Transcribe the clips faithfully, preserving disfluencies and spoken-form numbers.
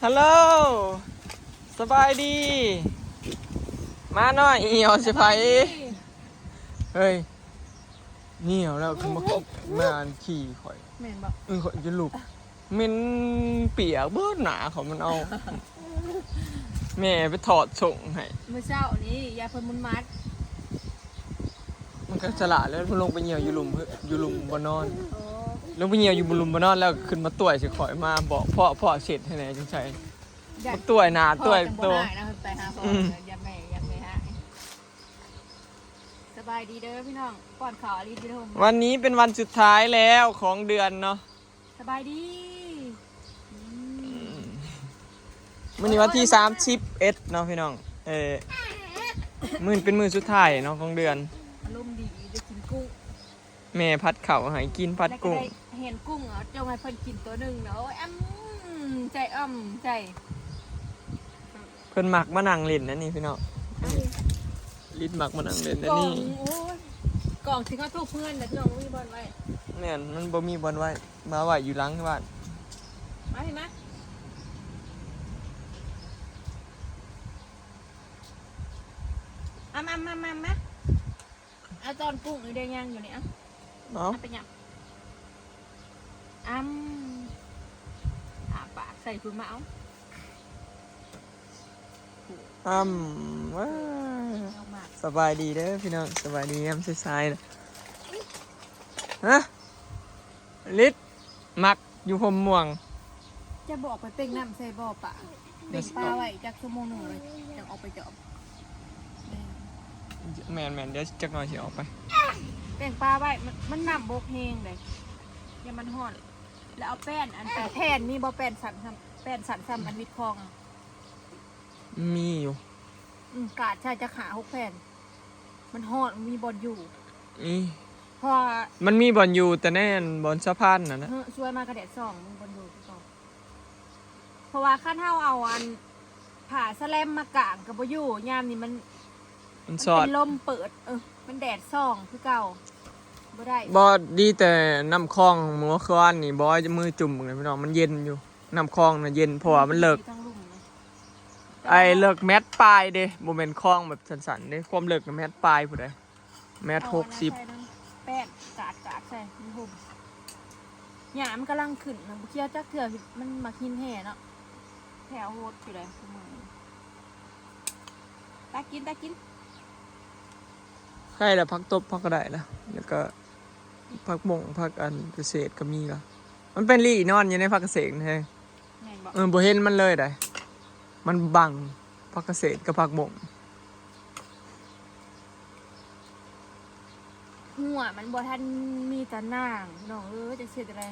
ฮัลโหล สบายดี มาหน่อย เหี่ยวสิไผ เฮ้ย เหนียวแล้วคือมาคบมาอันขี่ข่อย แม่นบ่ เออข่อยจะหลุบเหม็นเปียกเบิดหนาเขามันเอา แม่ไปถอดส่งให้ มื้อเช้านี้ยาเพิ่นมุนมัด มันก็ฉลาดแล้วมันลงไปเหยี่ยวอยู่หลุมเพิ่นอยู่หลุมบ่นอน โอ้ ลงไปเหยี่ยวอยู่หลุมบ่นอนแล้วขึ้นมาต่วยสิข่อยมาบอกพ่อพ่อเช็ดให้แหน่จังใส่ อยาก มาต่วยหนาต่วย พ่อจังบ่ ตัว หายนะไปหาพ่อ อืม อย่าแม่อย่าแม่หาย สบายดีเด้อพี่น้อง ป้อนข้าวอลิสพี่น้อง วันนี้เป็นวันสุดท้ายแล้วของเดือนเนาะ สบายดี อืม มื้อนี้วันที่สามสิบเอ็ดเนาะพี่น้อง เออ มื้อนี้เป็นมื้อสุดท้ายเนาะของเดือน อารมณ์ดีได้กินกุ้ง แม่ผัดข้าวให้กินผัดกุ้ง แล้วก็ได้เห็นกุ้งเอาจงให้เพิ่นกินตัวหนึ่งเนาะ โอ้ย อ้ำ ใจอ้ำ ใจ เพิ่นมักมานั่งเล่นนะนี่พี่น้อง ลิศมักมานั่งเล่นนะนี่ กล่อง โอ้ย กล่องที่เขาทุบเพื่อนนะพี่น้อง มีบ่อนไว้ แม่น มันบ่มีบ่อนไว้ มาไว้อยู่หลังบ้าน มาพี่มา อ่ะ มามามามา เอาตอนกุ้งนี่ได้ยังอยู่นี่อ่ะ เนาะ เอาไปหยับ อ้ำ อ่ะ ปากใส่คุณมาเอา อ้ำ ว้า เอามา สบายดีเด้อพี่น้อง สบายดียามสายๆนะ ฮะ ลิศ มักอยู่พรมม่วง จะบอกไปเป่งน้ำใส่บ่อปลา เดี๋ยวสิ เป่งปลาไว้จักชั่วโมงหนึ่งเลย จังออกไปจอบ แม่นแม่น เดี๋ยวจักหน่อยสิออกไป เป่งปลาไว้ มัน มันน้ำบกแฮงเลย อย่ามันฮ้อน แล้วเอาแป้นอัน แป้นมีบ่ แป้นสันซ้ำ แป้นสันซ้ำมันมิดคลองอะ มีอยู่ อืม กาดใช่จะขาหกแผ่น มันฮ้อน มันมีบ่อนอยู่ นี่ เพราะว่า มันมีบ่อนอยู่ แต่แน่นบ่อนสะพานน่ะนะ เฮ้อ ช่วยมากระแดดส่อง มันบ่อนอยู่คือเก่า เพราะว่าคันเฮาเอาอัน ผ้าสแลมมากางก็บ่อยู่ ยามนี้มัน มัน มัน สอด เป็นลมเปิด เออ มันแดดส่องคือเก่า บ่ได้ บ่ดีแต่น้ำคลองเมื่อคืนนี่ บ่มือจุ่มเลยพี่น้อง มันเย็นอยู่ น้ำคลองน่ะเย็น เพราะว่ามันเลิก ทั้งลุ่มนะ ไอ้เลิกแมตช์ปลายเด้ บ่แม่นคลองแบบสั้นๆเด้ ความเลิกน่ะแมตช์ปลายพุ้นเด้ แมตช์ เอาอันนั้น หกสิบ ใส่น้ำแป้น กาดกาดใส่ มันห่ม หญ้ามันกำลังขึ้นนะ บ่เคี้ยวจักเทื่อ มันมักหินแห่เนาะ แถวโหดอยู่เลยซุมื้อนี้ ตักกิน ตักกิน ใครละ ผักตบ ผักกระไดละ แล้วก็ ผักบง ผักอันเกษตรก็มีละ มันเป็นหลี้นอนอยู่ในผักเกษตรแท้ แม่นบ่ เออ บ่เห็นมันเลยได้ มันบังผักเกษตรกับผักบง หัวมันบ่ทันมีตะนางพี่น้องเอ้ย จักสิเฮ็ดจั่งใด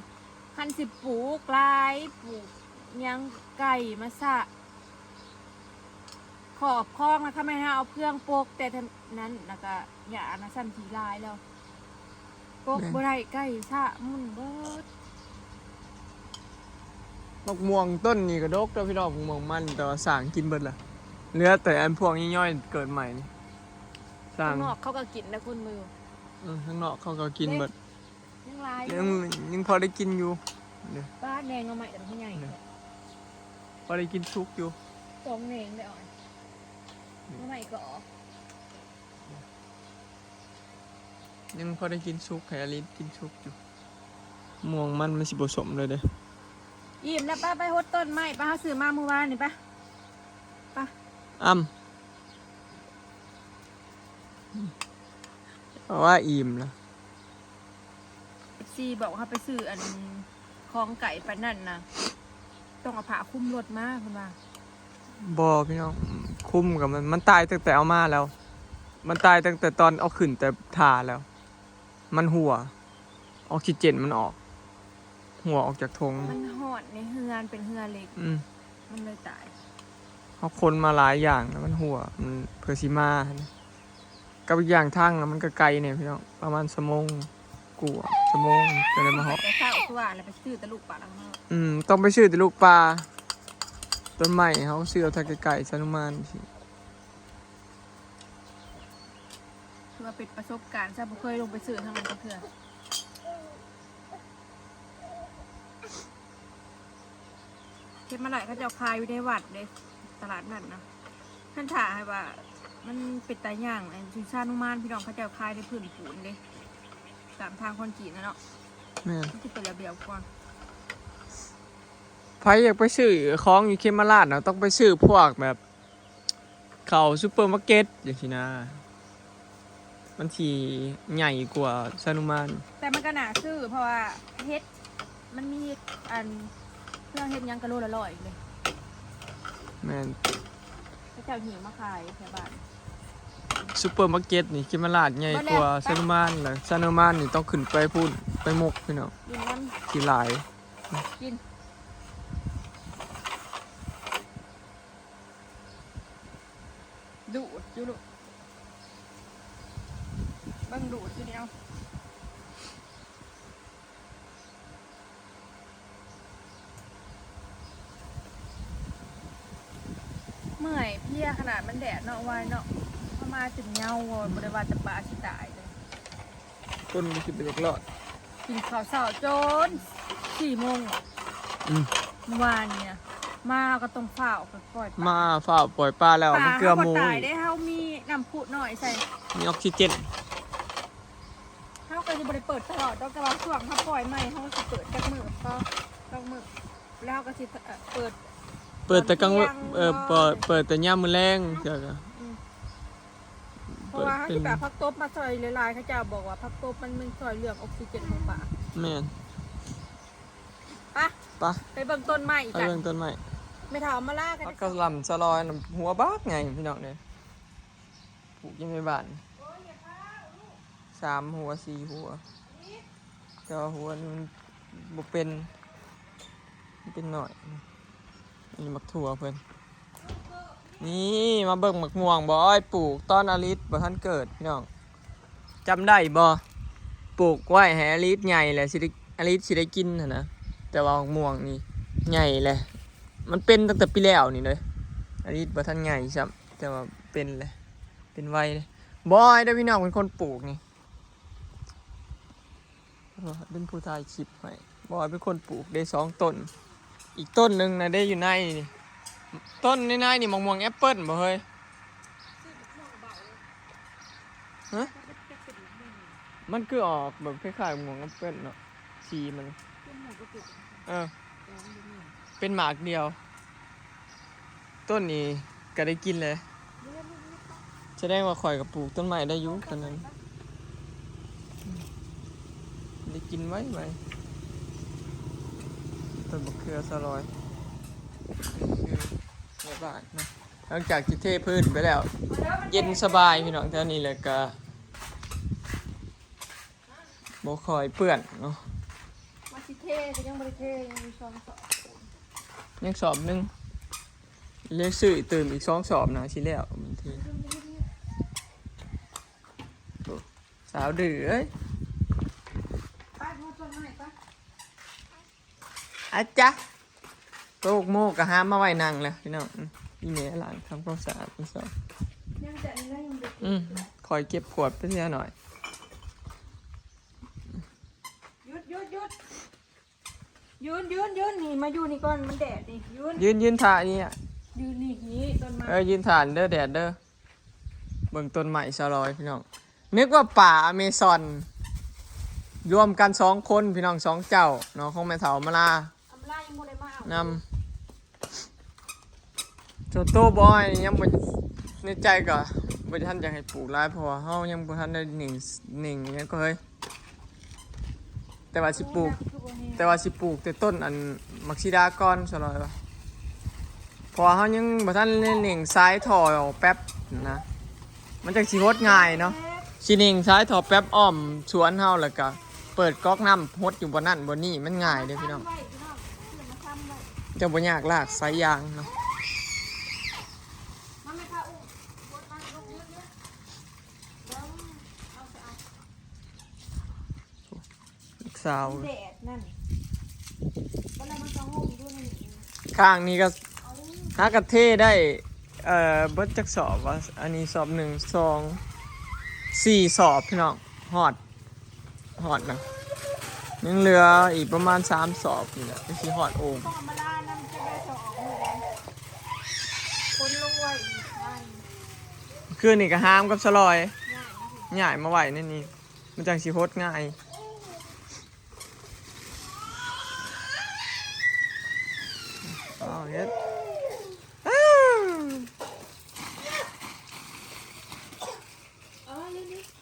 คันสิปลูกหลาย ปลูกหยังไก่มาซะ ขอบคลองนะคะ แม่นเฮาเอาเฟืองปกแต่เท่านั้น แล้วก็หญ้าอันนั้นซ้ำที่หลายแล้ว ปก แม่น บ่ได้ ไก่ซะมุ่นเบิด มะม่วงต้นนี้ก็ดกแล้วพี่น้อง มะม่วงมัน แต่ว่าสร้างกินเบิดละ เหลือแต่อันพวกย่อยๆเกิดใหม่นี่ สร้าง ข้างนอกเขาก็กินนะคุณมือ เออ ข้างนอกเขาก็กินเบิด ยังหลายอยู่ ยัง ยังพอได้กินอยู่ เนี่ย ป้าแดงเอาใหม่แต่มันใหญ่ เนี่ย พอได้กินสุกอยู่ สองแหนงเลยอ่อน อืม เอาใหม่ก็ออก ยังพอได้กินสุก ให้อลิสกินสุกอยู่ ม่วงมัน มันสิบ่สมเลยเด้อ อิ่มแล้วป้าไปหดต้นไม้ ป้าเฮาซื้อมาเมื่อวานนี่ป้า ป้า อ้ำ เพราะว่าอิ่มแล้ว เอฟซีบอกว่าไปซื้ออันของไก่ปานนั่นนะ ต้องเอาผ้าคลุมรถมาเพิ่นว่า บ่พี่น้อง คลุมกับมัน มันตายตั้งแต่เอามาแล้ว มันตายตั้งแต่ตอนเอาขึ้นแต่ถ่าแล้ว มันหัว ออกซิเจนมันออก หัวออกจากทง มันฮ้อนในเฮือนเป็นเฮือนเหล็ก อืม มันเลยตาย เขาคนมาหลายอย่างแล้วมันหัว มันเพื่อสิมาหั่นนะ กับอีกอย่างทางนะมันก็ไกลเนี่ยพี่น้อง ประมาณชั่วโมงกว่า ชั่วโมงก็เลยมาฮอด แต่เช้าคือว่าแล้วไปซื้อแต่ลูกปลาแล้วมา อืม ต้องไปซื้อแต่ลูกปลา ต้นไม้เขาซื้อเอาทางไกลๆ สนุมานสิ คือว่าเป็นประสบการณ์ซะ บ่เคยลงไปซื้อทางนั้นจักเทื่อ เขมราชเขาเจ้าขายอยู่ในวัดเด้ ตลาดนัดนะ ท่านถ่าให้ว่ามันเป็นตาย่างอันอยู่ชานุมานพี่น้องเขาเจ้าขายในพื้นปูนเด้ ตามทางคอนกรีตนะเนาะ แม่น มันคือเป็นระเบียบกว่า ไผอยากไปซื้อของอยู่เขมราชนะต้องไปซื้อพวกแบบ เข้าซูเปอร์มาร์เก็ตจังซี้นะ มันสิใหญ่กว่าชานุมาน แต่มันก็น่าซื้อเพราะว่าเฮ็ดมันมีอันเครื่องเฮ็ดหยังกะโลละร้อยเลย แม่น เขาเจ้าหิ้วมาขายแถวบ้าน ซูเปอร์มาร์เก็ตนี่เขมราชใหญ่กว่าชานุมานแล้วชานุมานนี่ต้องขึ้นไปพุ้นไปมุกพี่น้อง กินน้ ขี้หลาย ำกิน ดูดอยู่ลูกเบิ่งดูดอยู่เดียว เมื่อยเพลียขนาดมันแดดเนาะวายเนาะ เข้ามาจนเหงาบ่ได้ว่าจะปาสิตายเลย คนมันสิไปหลอกลอด กินข้าวเช้าจนสี่โมง อืม เมื่อวานเนี่ย มาก็ต้องฝ้าวไปปล่อยปล มาฝ้าวปล่อยปลาแล้วมันเกลือหมู ปลาเฮาบ่ตายได้เฮามีน้ำพุน้อยใส่ มีออกซิเจน เฮาก็สิบ่ได้เปิดตลอดดอกแต่ว่าช่วงเฮาปล่อยใหม่เฮาก็สิเปิดจักมื้อก็สองมื้อแล้วเฮาก็สิเอ่อเปิด เปิดแต่กลางวัน ตอนเที่ยง เออเปิดเปิดแต่ยามมื้อแลงเจ้าก็ อืม เพราะว่าเฮาสิไปเอาผักตบมาซอยหลายๆเขาเจ้าบอกว่าผักตบมันมันซอยเรื่องออกซิเจนของปลา แม่น ไป ไป ไปเบิ่งต้นไม้ ไป กัน เบิ่งต้นไม้ ไม่เท่าเอามาล่ากัน ผักกะหล่ำสะลอยน่ะหัวบักไงพี่น้องเนี่ยปลูกอยู่ในบ้านสามหัวสี่หัวแต่ว่าหัวนี่มันบ่เป็นมันเป็นหน่อยนี่บักถั่วเพิ่นนี่มาเบิ่งบักม่วงบ่อ้อยปลูกตอนอลิสบ่ทันเกิดพี่น้องจำได้บ่ปลูกไว้ให้อลิสใหญ่แหละสิได้อลิสสิได้กินหั่นนะแต่ว่าบักม่วงนี่ใหญ่แหละมันเป็นตั้งแต่ปีแล้วนี่เลยอลิสบ่ทันใหญ่ซ้ำแต่ว่าเป็นแหละเป็นไวเลยบอยเด้อพี่น้องเป็นคนปลูกนี่ เป็นผู้ถ่ายคลิปให้บอยเป็นคนปลูกได้สองต้น อีกต้นหนึ่งนะได้อยู่ในนี่ต้นในในนี่มะม่วงแอปเปิ้ลบ่เฮ้ยฮะมันคือออกแบบคล้ายๆมะม่วงแอปเปิ้ลเนาะสีมันเออเป็นหมากเดียว ต้นนี้ก็ได้กินเลย แสดงว่าข่อยก็ปลูกต้นไม้ได้อยู่ตอนนั้น ได้กินไว้ไว้ต้นบักเขือสะลอยคือในบ้านนะหลังจากที่เทพื้นไปแล้ว เย็นสบายพี่น้องแถวนี้เลยก็บ่ค่อยเปื้อนเนาะ มาสิเทก็ยังบ่ได้เทยังมีช่องสอง ยังสอบหนึ่งเลยซื้อตื่มอีกสองสอบนะสิแล้วมันเทสาวดื้อเอ้ย ไปพอต้นไม้ไป อาจ๊ะโตกโมกก็หามาไว้นั่งแล้วพี่น้องอืมอีเมล้างทำความสะอาดอีกสอง ยังจะอันนี้ยังเด็ก อืมคอยเก็บขวดไปเสียหน่อย หยุดหยุดหยุดยืนยืนยืนนี่มาอยู่นี่ก่อนมันแดดนี่ยืน ยืนยืนถ่ายนี่อ่ะ ยืนนี่นี่ต้นไม้ เออยืนถ่านเด้อแดดเด้อเบิ่งต้นไม้สะลอยพี่น้องนึกว่าป่าอเมซอน รวมกันสองคนพี่น้องสองเจ้าเนาะของแม่เฒ่ามาลา อำลายังบ่ได้มาเอา นำส่วนตัวบอยยังบ่ในใจก็บ่ทันอยากให้ปลูกหลายเพราะว่าเฮายังบ่ทันได้หนึ่งหนึ่งหยังก็เฮ้ยแต่ว่าสิปลูก แต่ว่าสิปลูกแต่ต้นอันมักซิดาก่อนสะลอยว่าเพราะว่าเฮายังบ่ทันได้หนึ่งสายท่อแป๊บนะมันจังสิหดง่ายเนาะสิหนึ่งสายท่อแป๊บอ้อมสวนเฮาแล้วก็เปิดก๊อกน้ำหดอยู่บ่นั่นบ่นี่มันง่ายเด้อพี่น้อง ไว้พี่น้องซื้อมาทำไว้ จะบ่ยากลากสายยางเนาะ มาแม่พาอุ้มกดมาลูกยืนยืนเดี๋ยวเอาไปเอา ลูกสาว แดดนั่นก็แล้วมันก็ห่มด้วยนั่นเอง ข้างนี้ก็ เอา หากระเทได้ เอ่อเบิดจักสอบวะอันนี้สอบหนึ่งสองสี่สอบพี่น้องฮอดฮอดนะยังเหลืออีกประมาณสามสอบนี่แหละก็สิฮอดโอ่ง ต้องเอามาล่านั่นจะได้สอง คืนนี้ก็หามกับสลอย ย้ายมาไว้ในนี่ มันจั่งสิหดง่าย เอาเฮ็ด อ้าว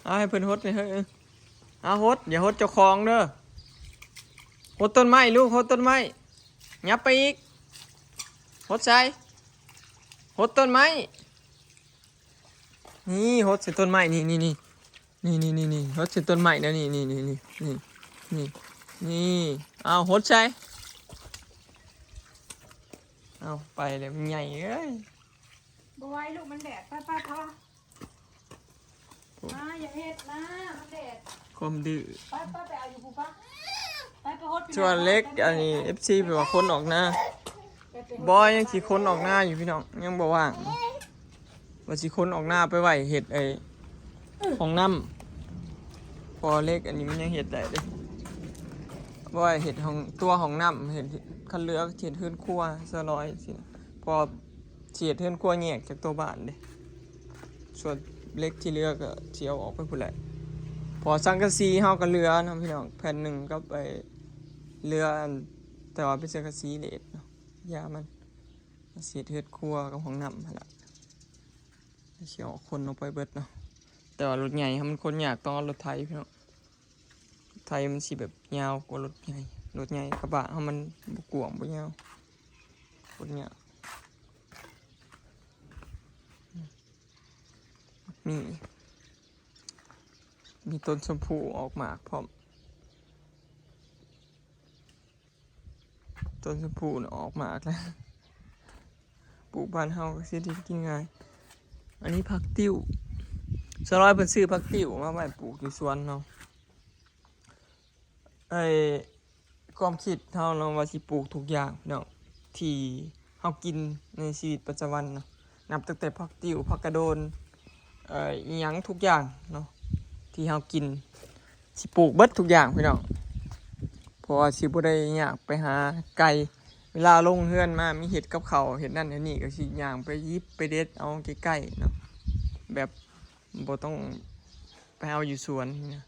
เอาให้เพิ่นหดนี่เฮ้ย เอาหด อย่าหดเจ้าของเด้อ หดต้นไม้ลูก หดต้นไม้ ยับไปอีก หดใส่ หดต้นไม้ นี่หดใส่ต้นไม้ นี่ นี่ นี่ นี่ นี่ นี่ นี่ หดใส่ต้นไม้นะ นี่ นี่ นี่ นี่ นี่ นี่ นี่ เอาหดใส่ เอาไปเลย มันใหญ่เอ้ย บ่ไหวลูก มันแดด ไปไปพอ อ่า อย่าเฮ็ดนะ มันแดด ความดื้อ ไปไปไปเอาอยู่ภูปะ ไปไปหด ส่วนเล็ก อันนี้ เอฟซี ไปว่าคนออกหน้า ไปไปหด บอยยังสิคนออกหน้าอยู่พี่น้อง ยังบ่ว่าง ว่าสิคนออกหน้าไปไหวเห็ดไอ้ห้องน้ำ พอเล็กอันนี้มันยังเห็ดได้เด้ บ่ว่าเฮ็ดห้อง ตัวห้องน้ำ เฮ็ด คันเหลือเฮ็ดเฮือนครัวสลอยสินะ พอสิเฮ็ดเฮือนครัวแยกจากตัวบ้านเด้ ส่วนเหล็กที่เหลือก็สิเอาออกไปพู้นแหละ พอสังกะสีเฮาก็เหลือเนาะพี่น้อง แผ่นหนึ่งก็ไปเหลืออัน แต่ว่าเป็นสังกะสีเลดเนาะ ยามัน สิเฮ็ดเฮือนครัวกับห้องน้ำหั่นล่ะ สิเอาคนออกไปเบิดเนาะ แต่ว่ารถใหญ่มันคนยากต้องเอารถไถพี่น้อง รถไถมันสิแบบยาวกว่ารถใหญ่ รถใหญ่กระบะเฮามันบ่กว้างบ่ยาว คนยาก มี มีต้นชมพูออกหมากพร้อม ต้นชมพูน่ะออกหมากแล้ว ปลูกบ้านเฮาก็สิได้กินง่าย อันนี้ผักติ้ว สลอยเพิ่นซื้อผักติ้วมาไว้ปลูกอยู่สวนเนาะ ไอ้ความคิดเฮาเนาะว่าสิปลูกทุกอย่างพี่น้อง ที่เฮากินในชีวิตประจำวันเนาะ นับตั้งแต่ผักติ้ว ผักกะโดน เอ่อ อิหยังทุกอย่างเนาะ ที่เฮากิน สิปลูกเบิดทุกอย่างพี่น้อง เพราะว่าสิบ่ได้ยากไปหาไกล เวลาลงเฮือนมามีเฮ็ดกับข้าว เฮ็ดนั่นเฮ็ดนี่ ก็สิย่างไปหยิบไปเด็ดเอาใกล้ๆเนาะ แบบบ่ต้องไปเอาอยู่สวนนี่นะ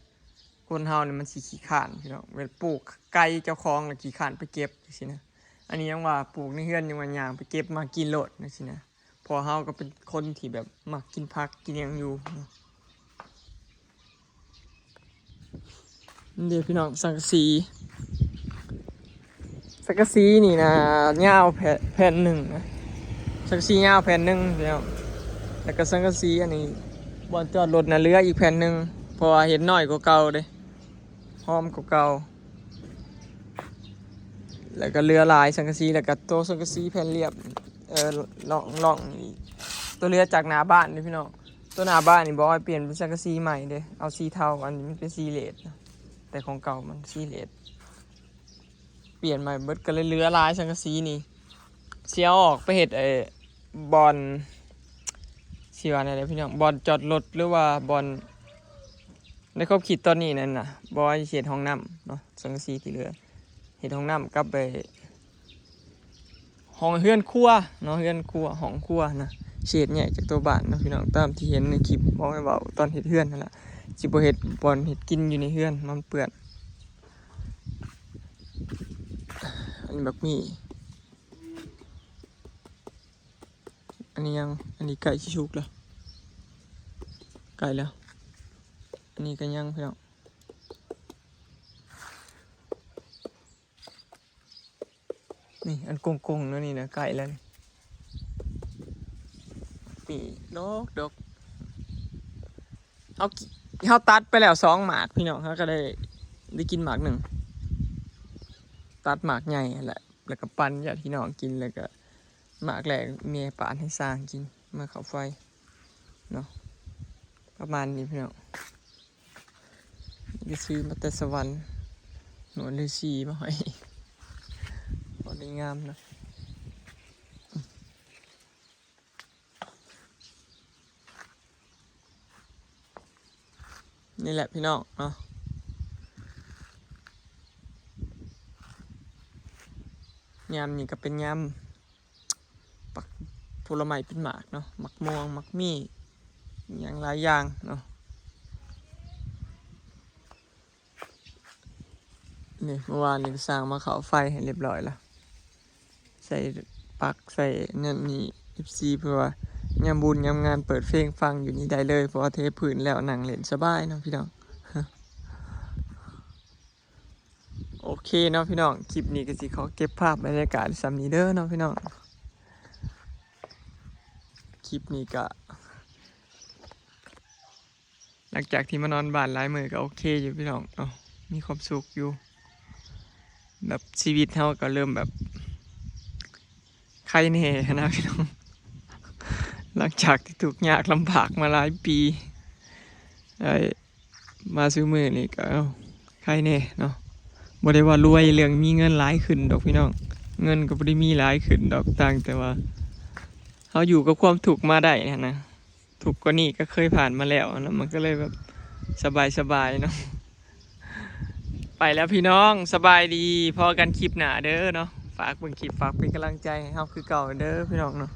คนเฮานี่มันสิขี้คร้านพี่น้อง เวลาปลูกไกลเจ้าของแล้วขี้คร้านไปเก็บจั่งซี้นะ อันนี้ยังว่าปลูกในเฮือนยังว่าย่างไปเก็บมากินโลดจั่งซี้นะ เพราะเฮาก็เป็นคนที่แบบมักกินผักกินหยังอยู่เนาะ นี่เด้อพี่น้อง สังกะสี สังกะสีนี่นะ ยาวแผ่น แผ่นหนึ่งนะ สังกะสียาวแผ่นหนึ่งพี่น้อง แล้วก็สังกะสีอันนี้ บ่อนจอดรถนะเหลืออีกแผ่นหนึ่ง เพราะว่าเฮ็ดน้อยกว่าเก่าเด้ หอมกว่าเก่า แล้วก็เหลือหลายสังกะสี แล้วก็ตัวสังกะสีแผ่นเรียบ เอ่อ ร่อง ร่องอีก ตัวเหลือจากหน้าบ้านนี่พี่น้อง ตัวหน้าบ้านนี่บอกให้เปลี่ยนเป็นสังกะสีใหม่เด้ เอาสีเทา อันนี้มันเป็นสีเลดนะ แต่ของเก่ามันสีเลด เปลี่ยนใหม่เบิด ก็เลยเหลือหลายสังกะสีนี่ สิเอาออกไปเฮ็ดไอ้บ่อน สิว่าแนวใดพี่น้อง บ่อนจอดรถ หรือว่าบ่อน ในความคิดตอนนี้นั่นน่ะ บ่ว่าสิเฮ็ดห้องน้ำเนาะ สังกะสีที่เหลือ เฮ็ดห้องน้ำกับไป ห้องเฮือนครัวเนาะ เฮือนครัว ห้องครัวนะ สิเฮ็ดแยกจากตัวบ้านเนาะพี่น้อง ตามที่เห็นในคลิป บ่ให้เว้าตอนเฮ็ดเฮือนนั่นล่ะ สิบ่เฮ็ดบ่อนเฮ็ดกินอยู่ในเฮือน มันเปื้อน อันนี้บักหมี่ อันนี้ยัง อันนี้ใกล้สิสุกแล้ว ใกล้แล้ว อันนี้ก็ยังพี่น้อง นี่อันกงๆนั่นนี่นะ ใกล้แล้วนี่ นี่ดอกดอก เฮากิ- เฮาตัดไปแล้วสองหมากพี่น้อง เฮาก็ได้ ได้กินหมากหนึ่ง ตัดหมากใหญ่หั่นแหละ แล้วก็ปันญาติพี่น้องกิน แล้วก็หมากแรกแม่ปาดให้สร้างกิน มาเข้าไฟเนาะ ประมาณนี้พี่น้อง ได้ซื้อมาแต่สวรรค์ หนวดฤๅษีมาให้ พอดีงามนะ นี่แหละพี่น้องเนาะ ยามนี้ก็เป็นยาม ปักผลไม้เป็นหมากเนาะ หมากม่วง หมากมี่ อย่างหลายอย่างเนาะ นี่เมื่อวานนี้ก็สร้างมาเข้าไฟให้เรียบร้อยแล้ว ใส่ปลั๊กใส่นั่นนี่ เอฟซี เพื่อว่ายามบุญยามงานเปิดเพลงฟังอยู่นี่ได้เลย เพราะว่าเทพื้นแล้วนั่งเล่นสบายเนาะพี่น้อง โอเคเนาะพี่น้อง คลิปนี้ก็สิขอเก็บภาพบรรยากาศส่ำนี้เด้อเนาะพี่น้อง คลิปนี้ก็ หลังจากที่มานอนบ้านหลายมื้อก็โอเคอยู่พี่น้องเนาะ มีความสุขอยู่ แบบชีวิตเฮาก็เริ่มแบบไคแน่นะพี่น้อง หลังจากที่ทุกข์ยากลำบากมาหลายปี ไอ้ มาซุมื้อนี้ก็ เอ้า ไคแน่เนาะ บ่ได้ว่ารวยเรื่องมีเงินหลายขึ้นดอกพี่น้อง เงินก็บ่ได้มีหลายขึ้นดอก ต่างแต่ว่า เฮาอยู่กับความทุกข์มาได้หั้นนะ ทุกข์กว่านี้ก็เคยผ่านมาแล้วนะ มันก็เลยแบบสบายๆเนาะ ไปแล้วพี่น้อง สบายดี พ้อกันคลิปหน้าเด้อเนาะ ฝากเบิ่งคลิป ฝากเป็นกำลังใจให้เฮาคือเก่าเด้อพี่น้องเนาะ